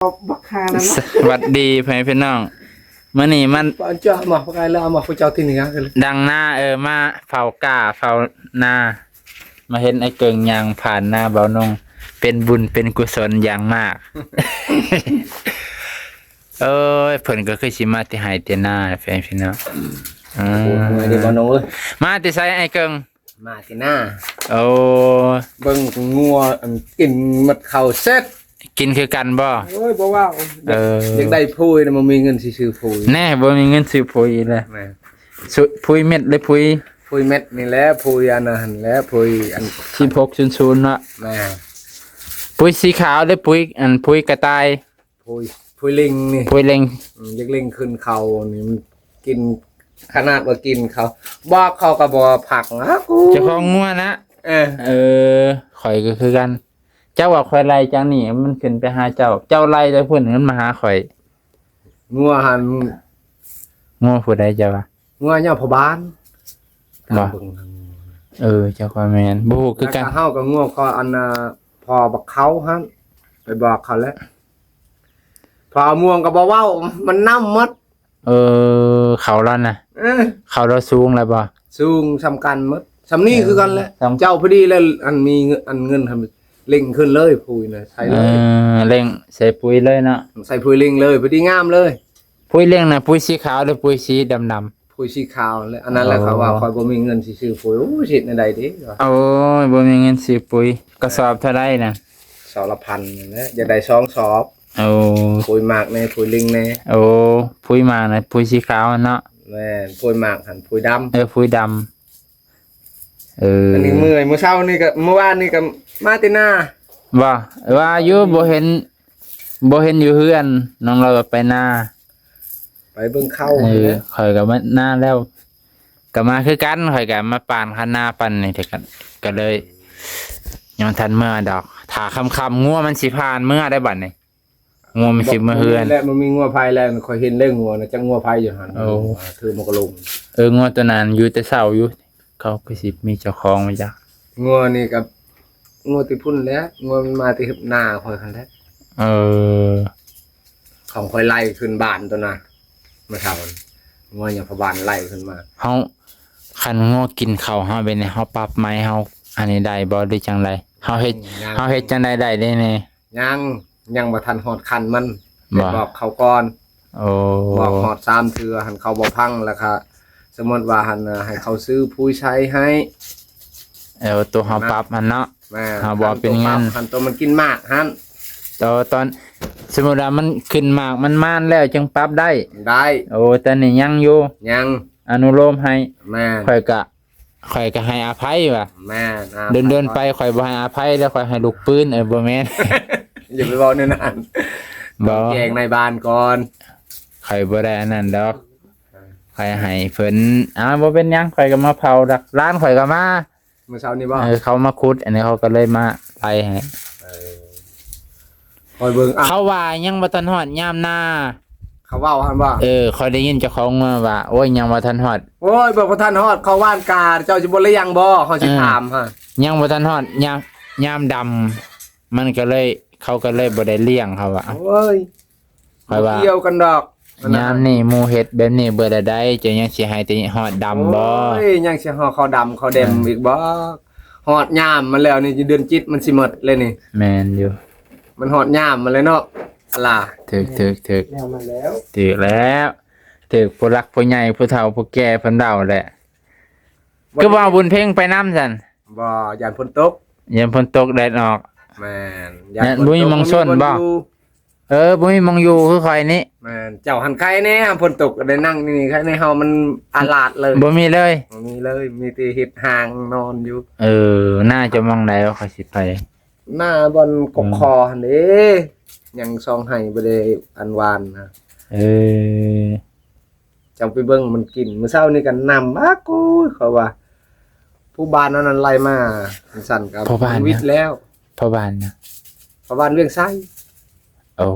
ບັກຫານັ້ນ ສະຫວັດດີພໍ່ແມ່ພີ່ນ້ອງ ມື້ນີ້ມັນ ເຈົ້າມາພວກອ້າຍລະມາພວກເຈົ້າທີ່ນີ້ນະ ດັງນາ ເອີ ມາເຝົ້າກ້າເຝົ້ານາ ມາເຫັນອ້າຍເກິ່ງຍ່າງຜ່ານນາເບົານົງ ເປັນບຸນເປັນກຸສົນຢ່າງມາກ. ໂອ້ຍ ເພິ່ນກໍຄືຊິມາແຕ່ໄຮ່ແຕ່ນາແຫຼະ ພີ່ນ້ອງ. ອືມ ໂອ້ຍ ເດີເບົານົງເອີຍ ມາແຕ່ໃສອ້າຍເກິ່ງ? ມາແຕ່ນາ. ໂອ້ ເບິ່ງງົວ ອັນ ກິນໝົດເຂົ້າເສັດ ກິນຄືກັນບໍ່? ໂອ້ຍ ບໍ່ເວົ້າ. ເອີ ຢາກໄດ້ປຸ໋ຍນະ ບໍ່ມີເງິນຊິຊື້ປຸ໋ຍ. ແນ່ ບໍ່ມີເງິນຊື້ປຸ໋ຍອີກແລ້ວ. ແມ່ນ ປຸ໋ຍເມັດ ຫຼື ປຸ໋ຍ ປຸ໋ຍເມັດນີ້ແຫຼະ ປຸ໋ຍອັນນັ້ນຫັ້ນແຫຼະ ປຸ໋ຍອັນສິບຫົກສູນສູນເນາະ. ແມ່ນ ປຸ໋ຍສີຂາວ ຫຼື ປຸ໋ຍ ອັນ ປຸ໋ຍກະຕ່າຍ? ປຸ໋ຍ ປຸ໋ຍເລັງນີ້ ປຸ໋ຍເລັງ. ອືມ ຢາກເລັງຂຶ້ນເຂົ້ານີ້ ມັນກິນຂະໜາດວ່າກິນເຂົ້າ ບອກເຂົາກໍບໍ່ພັກນະ. ເຈົ້າຂອງງົວນະ? ເອີ ເອີ ຂ້ອຍກໍຄືກັນ. ເຈົ້າວ່າຂ້ອຍໄລ່ຈາກນີ້ມັນຂຶ້ນໄປຫາເຈົ້າ ເຈົ້າໄລ່ແຕ່ພຸ້ນມັນມາຫາຂ້ອຍ. ງົວຫັ້ນ ງົວຜູ້ໃດເຈົ້າວ່າ? ງົວຍາພໍ່ບ້ານ. ບໍ່ ເອີ ເຈົ້າກໍແມ່ນ ບໍ່ຮູ້ຄືກັນ. ເຮົາກໍງົວກໍອັນນ່າ ພໍ່ບັກເຂົາຫັ້ນ ໄປບອກເຂົາແລ້ວ ພໍ່ມ່ວງກໍບໍ່ເວົ້າ ມັນນຳໝົດ. ເອີ ເຂົາລາວນະ? ເອີ ເຂົາລາວສູງແລ້ວບໍ່? ສູງສ່ຳກັນໝົດ ສ່ຳນີ້ຄືກັນແຫຼະ. ເຈົ້າພໍດີແລ້ວ ອັນມີເງິນ ອັນເງິນເລັງຂຶ້ນເລີຍ ປຸ໋ຍນະ ໃສ່ເລີຍ. ເອີ ເລັງໃສ່ປຸ໋ຍເລີຍເນາະ ໃສ່ປຸ໋ຍເລັງເລີຍ ພໍດີງາມເລີຍ. ປຸ໋ຍເລັງນະ ປຸ໋ຍສີຂາວ ຫຼື ປຸ໋ຍສີດຳໆ? ປຸ໋ຍສີຂາວແຫຼະ. ອັນນັ້ນແຫຼະ ເຂົາວ່າຂ້ອຍບໍ່ມີເງິນຊິຊື້ປຸ໋ຍ. ໂອ້ຍ ຊິເຮັດແນວໃດເດ? ໂອ້ຍ ບໍ່ມີເງິນຊື້ປຸ໋ຍ. ກະສອບເທົ່າໃດນະ? ສອບລະພັນນັ້ນແຫຼະ ຢາກໄດ້ສອງສອບ. ໂອ້ ປຸ໋ຍໝາກແນ່ ປຸ໋ຍເລັງແນ່. ໂອ້ ປຸ໋ຍໝາກນະ ປຸ໋ຍສີຂາວຫັ້ນເນາະ? ແມ່ນ ປຸ໋ຍໝາກຫັ້ນ ປຸ໋ຍດຳ. ເອີ ປຸ໋ຍດຳ. ເອີ ອັນນີ້ເມື່ອຍ ມື້ເຊົ້ານີ້ກໍ ມື້ວານນີ້ກໍມາແຕ່ນາ. ບໍ່ ວ່າຢູ່ ບໍ່ເຫັນ ບໍ່ເຫັນຢູ່ເຮືອນ ນ້ອງລອຍວ່າໄປນາ ໄປເບິ່ງເຂົ້າ. ເອີ ຫັ້ນແຫຼະ ຂ້ອຍກໍມານາແລ້ວ ກໍມາຄືກັນ ຂ້ອຍກໍມາປານຄັນນາປັນນີ້ ແຕ່ກໍ ກໍເລີຍຍັງບໍ່ທັນເມືອດອກ ຖ້າຄ່ຳໆ ງົວມັນຊິຜ່ານເມືອໄດ້ບັດນີ້. ງົວມັນຊິມາເຮືອນ ແລ້ວມັນມີງົວໃຜແລ້ວ ຂ້ອຍເຫັນແລ້ວງົວນະ ຈັກງົວໃຜຢູ່ຫັ້ນ. ໂອ້ ຖືໝາກກະລົງ. ເອີ ງົວຕົວນັ້ນຢູ່ແຕ່ເຊົ້າຢູ່ ເຂົາຄືຊິມີເຈົ້າຂອງມາຈັກ. ງົວນີ້ກໍງົວແຕ່ພຸ້ນແຫຼະ ງົວມັນມາແຕ່ນາຂ້ອຍຫັ້ນແຫຼະ. ເອີ ຂອງຂ້ອຍໄລ່ຂຶ້ນບ້ານຕົວນະ ມາເຊົ້າ ງົວຍາພໍ່ບ້ານໄລ່ຂຶ້ນມາ. ເຮົາ ຄັນງົວກິນເຂົ້າເຮົາແບບນີ້ ເຮົາປັບໃໝເຮົາອັນນີ້ໄດ້ບໍ່ ຫຼືຈັ່ງໃດ? ເຮົາເຮັດ ເຮົາເຮັດຈັ່ງໃດໄດ້ແດ່ນີ້? ຍັງ ຍັງບໍ່ທັນຮອດຂັ້ນມັນ ໄປບອກເຂົາກ່ອນ. ໂອ້ ບອກຮອດສາມເທື່ອຫັ້ນເຂົາບໍ່ຟັງ ແລ້ວກະສົມມຸດວ່າຫັ້ນ ໃຫ້ເຂົາຊື້ປຸ໋ຍໃສ່ໃຫ້. ເອີ ໂຕເຮົາປັບຫັ້ນເນາະ. ແມ່ນ ເຮົາບອກເປັນເງິນຫັ້ນ ໂຕມັນກິນໝາກຫັ້ນ. ໂຕຕອນ ສົມມຸດວ່າມັນຂຶ້ນໝາກມັນມານແລ້ວຈຶ່ງປັບໄດ້ ໄດ້. ໂອ້ ແຕ່ນີ້ຍັງຢູ່ ຍັງ ອະນຸໂລມໃຫ້. ແມ່ນ ຂ້ອຍກະ ຂ້ອຍກໍໃຫ້ອະໄພວ່າ. ແມ່ນ ດົນໆ ໄປຂ້ອຍບໍ່ໃຫ້ອະໄພແລ້ວ ຂ້ອຍໃຫ້ລູກປືນ. ເອີ ບໍ່ແມ່ນ ຢ່າໄປເວົ້າແນວນັ້ນ ບໍ່ ແຈ້ງນາຍບ້ານກ່ອນ. ຂ້ອຍບໍ່ໄດ້ອັນນັ້ນດອກ ຂ້ອຍໃຫ້ເພິ່ນ. ອ້າວ ບໍ່ເປັນຫຍັງ ຂ້ອຍກໍມາເຝົ້າດອກ ຫຼານຂ້ອຍກໍມາ ມື້ເຊົ້ານີ້ບໍ່? ເອີ ເຂົາມາຂຸດ ອັນນີ້ເຂົາກໍເລີຍມາໄລ່ໃຫ້. ເອີ ຂ້ອຍເບິ່ງ ເຂົາວ່າຍັງບໍ່ທັນຮອດຍາມນາ ເຂົາເວົ້າຫັ້ນບໍ່? ເອີ ຂ້ອຍໄດ້ຍິນເຈົ້າຂອງເມືອງວ່າ ໂອ້ຍ ຍັງບໍ່ທັນຮອດ. ໂອ້ຍ ບໍ່ ບໍ່ທັນຮອດ ເຂົາຫວ່ານກາ ເຈົ້າຊິບໍ່ລ້ຽງບໍ່? ເຮົາຊິຖາມຫັ້ນ ຍັງບໍ່ທັນຮອດຍາມ ຍາມດຳ ມັນກໍເລີຍ ເຂົາກໍເລີຍບໍ່ໄດ້ລ້ຽງ ເຂົາວ່າ. ໂອ້ຍ ຂ້ອຍວ່າ ບໍ່ກ່ຽວກັນດອກ ຍາມນີ້ໝູ່ເຮັດແບບນີ້ເບິດແລ້ວໃດ ເຈົ້າຍັງຊິໃຫ້ແຕ່ຮອດດຳບໍ່? ໂອ້ຍ ຍັງຊິຮອດເຂົ້າດຳເຂົ້າແດມອີກບໍ່? ຮອດຍາມມັນແລ້ວນີ້ ເດືອນຈິດມັນຊິໝົດແລ້ວນີ້. ແມ່ນຢູ່ ມັນຮອດຍາມມັນແລ້ວເນາະ ອະລາ. ຖືກ ຖືກ ຖືກ ແນວມັນແລ້ວ ຖືກແລ້ວ ຖືກຜູ້ຫຼັກຜູ້ໃຫຍ່ຜູ້ເຖົ້າຜູ້ແກ່ເພິ່ນເວົ້າແຫຼະ. ຄືວ່າບຸນເພັງໄປນຳຊັ້ນ? ບໍ່ ຢ້ານຝົນຕົກ ຢ້ານຝົນຕົກແດດອອກ. ແມ່ນ ຢ້ານ ບໍ່ມີໝ່ອງຊົນບໍ່? ເອີ ບໍ່ມີໝ່ອງຢູ່ຄືຂ້ອຍນີ້. ແມ່ນ ເຈົ້າຫັ້ນໄຄແດ່ ຝົນຕົກໄດ້ນັ່ງນີ້ ໄຄແດ່ ເຮົາມັນອາລາດເລີຍ ບໍ່ມີເລີຍ ບໍ່ມີເລີຍ ມີແຕ່ເຮັດຮ່າງນອນຢູ່. ເອີ ນາເຈົ້າໝ່ອງໃດ ຂ້ອຍຊິໄປ? ນາບ່ອນກອກຄໍຫັ້ນເດ້ ຍັງຊ່ອງໄຮ່ບໍ່ໄດ້ອັນຫວ່ານນະ. ເອີ ເຈົ້າໄປເບິ່ງມັນກິນ ມື້ເຊົ້ານີ້ກໍນຳ ອາ ກູຍ ເຂົາວ່າ ຜູ້ບ້ານອັນນັ້ນໄລ່ມາ ຊັ້ນກໍ ພໍ່ບ້ານ ມັນວິດແລ້ວ. ພໍ່ບ້ານຫຍັງ? ພໍ່ບ້ານວຽງໄຊ. ໂອ້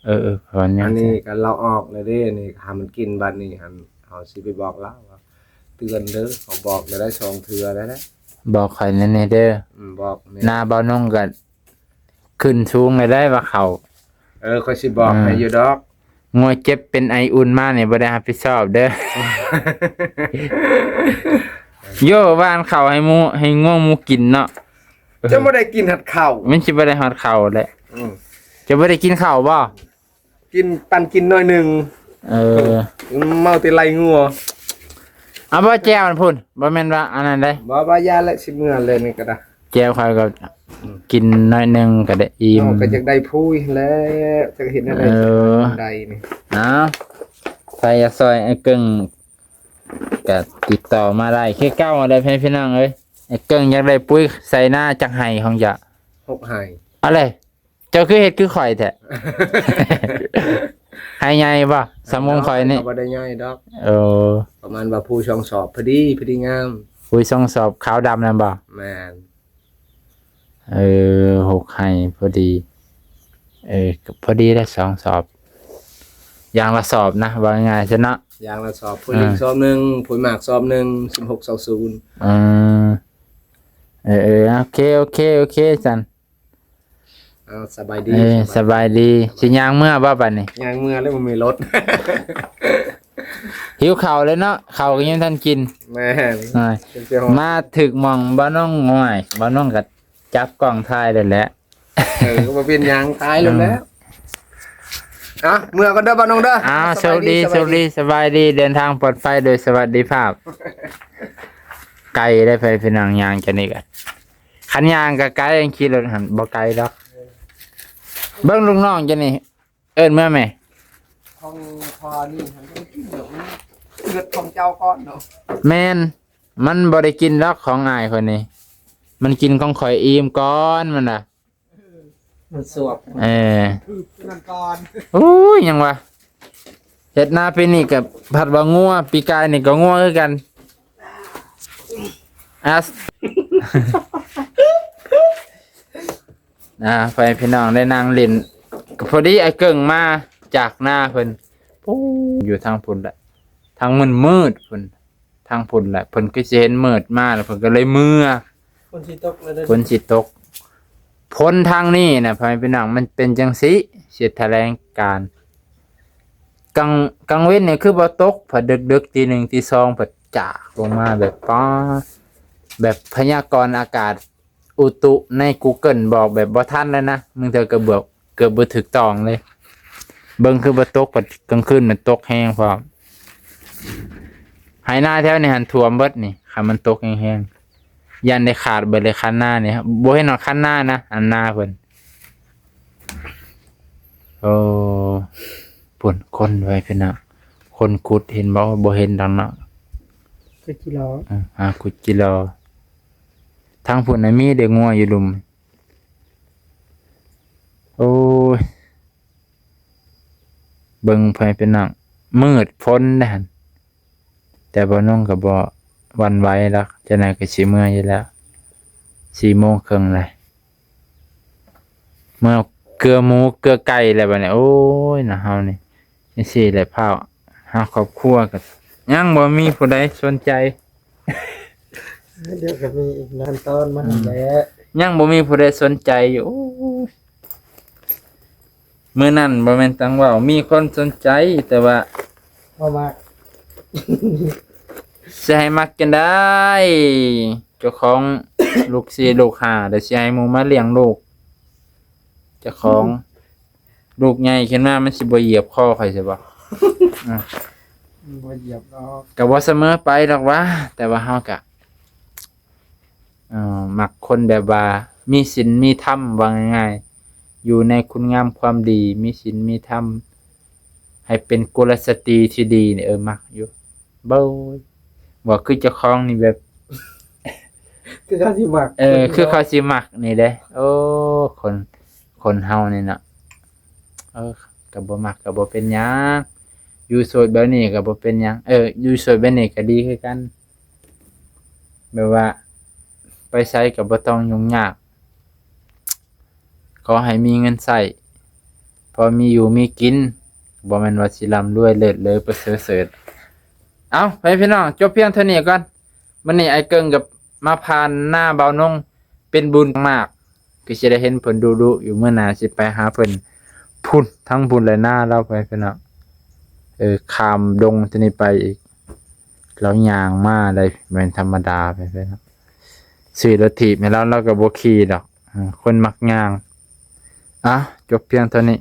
ເອີໆ ພໍ່ບ້ານວຽງໄຊ ອັນນີ້ກໍລາວອອກແລ້ວເດ້ ອັນນີ້ຫາມັນກິນ ບາດນີ້ຫັ້ນ ເຮົາຊິໄປບອກລາວວ່າ ເຕືອນເດີ ເຮົາບອກແລ້ວໄດ້ສອງເທື່ອແລ້ວນະ. ບອກຂ້ອຍແນ່ເດີ. ອືມ ບອກແນ່ ນາເບົານົງກໍຂຶ້ນສູງແລ້ວໄດ໋ວ່າເຂົ້າ. ເອີ ຂ້ອຍຊິບອກ ອ່າ ໃຫ້ຢູ່ດອກ. ງົວເຈັບເປັນໄອອຸ່ນມານີ້ບໍ່ໄດ້ຮັບຜິດຊອບເດີ້. ໂຢ ຫວ່ານເຂົ້າໃຫ້ໝູ ໃຫ້ງົວໝູກິນເນາະ. ເຈົ້າບໍ່ໄດ້ກິນຮອດເຂົ້າ. ມັນຊິບໍ່ໄດ້ຮອດເຂົ້າແຫຼະ. ອືມ ເຈົ້າບໍ່ໄດ້ກິນເຂົ້າບໍ່? ກິນ ປັນກິນໜ້ອຍໜຶ່ງ. ເອີ ເມົາແຕ່ໄລ່ງົວ. ເອົາບໍ່ແຈ່ວຫັ້ນພຸ້ນ? ບໍ່ແມ່ນວ່າອັນນັ້ນເດ້. ບໍ່ ບໍ່ ຢ່າແຫຼະ ຊິເມືອແລ້ວນີ້ກໍໄດ້. ແຈ່ວຂ້ອຍກໍ ອືມ ກິນໜ້ອຍໜຶ່ງກໍໄດ້ອີ່ມ. ເຮົາກໍຢາກໄດ້ຜູ້ແຫຼະ ຈະເຮັດແນວໃດ ເອີ ໄດ້ນີ້. ເອົາ ໃຜຢາກຊ່ອຍອ້າຍເກິ່ງ ກໍຕິດຕໍ່ມາໄດ້ຄືເກົ່າແຫຼະ ພີ່ນ້ອງເອີຍ. ອ້າຍເກິ່ງຢາກໄດ້ປຸ໋ຍໃສ່ນາຈັກໄຮ່ຂອງເຈົ້າ? ຫົກໄຮ່. ເອົາເລີຍ. ເຈົ້າຄືເຮັດຄືຂ້ອຍແທ້? ໄຮ່ໃຫຍ່ບໍ່? ສ່ຳຂອງຂ້ອຍນີ້ ໄຮ່ດອກ ກໍບໍ່ໄດ້ໃຫຍ່ດອກ. ເອີ ປະມານວ່າພູສອງສອບ ພໍດີ ພໍດີງາມ. ພູສອງສອບຂາວດຳນັ້ນບໍ່? ແມ່ນ. ເອີ ຫົກໄຮ່ພໍດີ. ເອີ ກໍພໍດີແຫຼະ ສອງສອບ ຢ່າງລະສອບນະ ເວົ້າງ່າຍໆຊະເນາະ. ຢ່າງລະສອບ ເອີ ຜູ້ຍິງສອບໜຶ່ງ ຜູ້ໝາກສອບໜຶ່ງ ສິບຫົກຊາວສູນ. ອືມ ເອີໆ ໂອເຄ ໂອເຄ ໂອເຄຊັ້ນ. ເອົາ ສະບາຍດີ ເອີ ສະບາຍດີ ສະບາຍດີ. ຊິຍ່າງເມືອບໍ່ບັດນີ້? ຍ່າງເມືອແລ້ວ ບໍ່ມີລົດ. ຫິວເຂົ້າເລີຍເນາະ ເຂົ້າກໍຍັງບໍ່ທັນກິນ. ແມ່ນ ອ່າ ມາຖືກໝ່ອງບ່າວນ້ອງ. ໂອ້ຍ ບ່າວນ້ອງກໍຈັບກ້ອງຖ່າຍແລ້ວແຫຼະ. ເອີ ກໍບໍ່ເປັນຫຍັງ ຖ່າຍໂລດແຫຼະ. ອືມ ອ່ະ ເມືອກ່ອນເດີບ່າວນ້ອງເດີ. ອ່າ ສະບາຍດີ ໂຊກດີ ສະບາຍດີ ໂຊກດີ ສະບາຍດີ ເດີນທາງປອດໄພໂດຍສະຫວັດດີພາບ. ໄກໄດ໋ ໄປພີ່ນ້ອງ ຍ່າງຈາກນີ້ກໍ ຄັນຍ່າງກໍໄກ ຂີ່ລົດຫັ້ນບໍ່ໄກດອກ. ເອີ ເບິ່ງລູກນ້ອງເຈົ້ານີ້ ເອີ້ນເມືອແມ່. ຂອງພໍ່ນີ້ຫັ້ນ ເລືອດຂອງເຈົ້າກ່ອນເນາະ. ແມ່ນ ມັນບໍ່ໄດ້ກິນດອກຂອງອ້າຍຂ້ອຍນີ້ ມັນກິນຂອງຂ້ອຍອີ່ມກ່ອນມັນນະ. ມັນສວບ ເອີ ຄືນັ້ນກ່ອນ. ໂອ້ຍ ຫຍັງວະ ເຮັດນາປີນີ້ກໍພັດວ່າງົວ ປີກາຍນີ້ກໍງົວຄືກັນ. ອາ ອ່າ ໄປພີ່ນ້ອງໄດ້ນັ່ງຫຼິ້ນ ກໍພໍດີອ້າຍເກິ່ງມາຈາກນາເພິ່ນ. ໂອ້ ຢູ່ທາງພຸ້ນແຫຼະ ທາງມືດໆພຸ້ນ. ທາງພຸ້ນແຫຼະ ເພິ່ນຄືຊິເຫັນມືດມາແລ້ວ ເພິ່ນກໍເລີຍເມືອ. ຝົນຊິຕົກແລ້ວເດີ ຝົນຊິຕົກ. ຝົນທາງນີ້ນະ ພໍ່ແມ່ພີ່ນ້ອງ ມັນເປັນຈັ່ງຊີ້ ຊິຖະແຫຼງການ. ກາງ ກາງເວັນນີ້ຄືບໍ່ຕົກ ພັດເດິກໆ ຕີໜຶ່ງຕີສອງ ພັດຈາກລົງມາແບບ ປ້າ ແບບພະຍາກອນອາກາດ ອຸຕຸໃນ Google ບອກແບບບໍ່ທັນແລ້ວນະ ບາງເທື່ອກໍບອກເກືອບບໍ່ຖືກຕ້ອງເລີຍ. ເບິ່ງຄືບໍ່ຕົກ ພັດກາງຄືນມັນຕົກແຮງພ້ອມ. ໄຮ່ນາແຖວນີ້ຫັ້ນຖ້ວມເບິດນີ້ ຄັນມັນຕົກແຮງໆ ຢ້ານໄດ້ຂາດເບິດເລີຍຄັນນານີ້. ບໍ່ເຫັນຮອດຄັນນານະ ອັນນາເພິ່ນ. ໂອ້ ພຸ້ນຄົນໄວ້ເພິ່ນນະ ຄົນຂຸດເຫັນບໍ່? ບໍ່ເຫັນດອກເນາະ ຂຸດຈີ່ລໍ. ເອີ ຫາຂຸດຈີ່ລໍ. ທາງພຸ້ນນະມີເດ້ ງົວຢູ່ລຸ່ມ. ໂອ້ຍ ເບິ່ງໄປເປັນໜັງ ມືດຝົນເດ້ຫັ້ນ ແຕ່ບ່າວນົງກໍບໍ່ຫວັ່ນໄຫວດອກ ຈັ່ງໃດກໍຊິເມືອຢູ່ແລ້ວ ສີ່ໂມງເຄິ່ງແລ້ວ ເມືອເກືອໝູເກືອໄກ່ແລ້ວບັດນີ້. ໂອ້ຍ ນະ ເຮົານີ້ຈັ່ງຊີ້ແຫຼະ ພ້າວ ຫາຄອບຄົວກໍຍັງບໍ່ມີຜູ້ໃດສົນໃຈ. ດຽວກໍມີອີກຂັ້ນຕອນມາ ອືມ ແຫຼະ ຍັງບໍ່ມີຜູ້ໃດສົນໃຈຢູ່. ໂອ້ຍ ມື້ນັ້ນບໍ່ແມ່ນຕ້ອງເວົ້າ ມີຄົນສົນໃຈ ແຕ່ວ່າບໍ່ມັກ ຊິໃຫ້ມັກຈັ່ງໃດ ເຈົ້າຂອງລູກສີ່ລູກຫ້າ ແລ້ວຊິໃຫ້ໝູ່ມາລ້ຽງລູກ ເຈົ້າຂອງ ລູກໃຫຍ່ຂຶ້ນມາມັນຊິບໍ່ຢຽບຄໍຂ້ອຍຊະບໍ່? ອືມ ບໍ່ຢຽບດອກ ກໍບໍ່ສະເໝີໄປດອກຫວາ ແຕ່ວ່າເຮົາກະ ເອີ ມັກຄົນແບບວ່າມີສິນມີທຳ ເວົ້າງ່າຍໆ ຢູ່ໃນຄຸນງາມຄວາມດີ ມີສິນມີທຳ ໃຫ້ເປັນກຸລະສະຕີທີ່ດີນີ້ ເອີ ມັກຢູ່. ເບິ່ງ ວ່າຄືເຈົ້າຂອງນີ້ແບບ ຄືເຂົາຊິມັກ ເອີ ຄືເຂົາຊິມັກນີ້ເດ້. ໂອ້ ຄົນ ຄົນເຮົານີ້ເນາະ ເອີ ກໍບໍ່ມັກກໍບໍ່ເປັນຫຍັງ ຢູ່ໂສດແບບນີ້ກໍບໍ່ເປັນຫຍັງ ເອີ ຢູ່ໂສດແບບນີ້ກໍດີຄືກັນ ແບບວ່າໄປໃສກໍບໍ່ຕ້ອງຫຍຸ້ງຍາກ ຂໍໃຫ້ມີເງິນໃຊ້ ພໍມີຢູ່ມີກິນ ບໍ່ແມ່ນວ່າຊິລ່ຳລວຍເລີດເລີປະເສີດເສີດ. ເອົ້າ ໄປພີ່ນ້ອງ ຈົບພຽງເທົ່ານີ້ກ່ອນ. ມື້ນີ້ອ້າຍເກິ່ງກັບມາຜ່ານນາບ່າວນົງ ເປັນບຸນມາກ ຄືຊິໄດ້ເຫັນເພິ່ນດຸໆຢູ່ ມື້ໜ້າຊິໄປຫາເພິ່ນ ພຸ້ນ ທາງພຸ້ນແຫຼະນາລາວ ໄປພີ່ນ້ອງ. ເອີ ຂ້າມດົງຕົວນີ້ໄປອີກ ລາວຍ່າງມາໄດ໋ ບໍ່ແມ່ນທຳມະດາ ໄປພີ່ນ້ອງ. ຊື້ລົດຖີບໃຫ້ລາວ ລາວກໍບໍ່ຂີ່ດອກ ເອີ ຄົນມັກຍ່າງ. ອ່ະ ຈົບພຽງເທົ່ານີ້.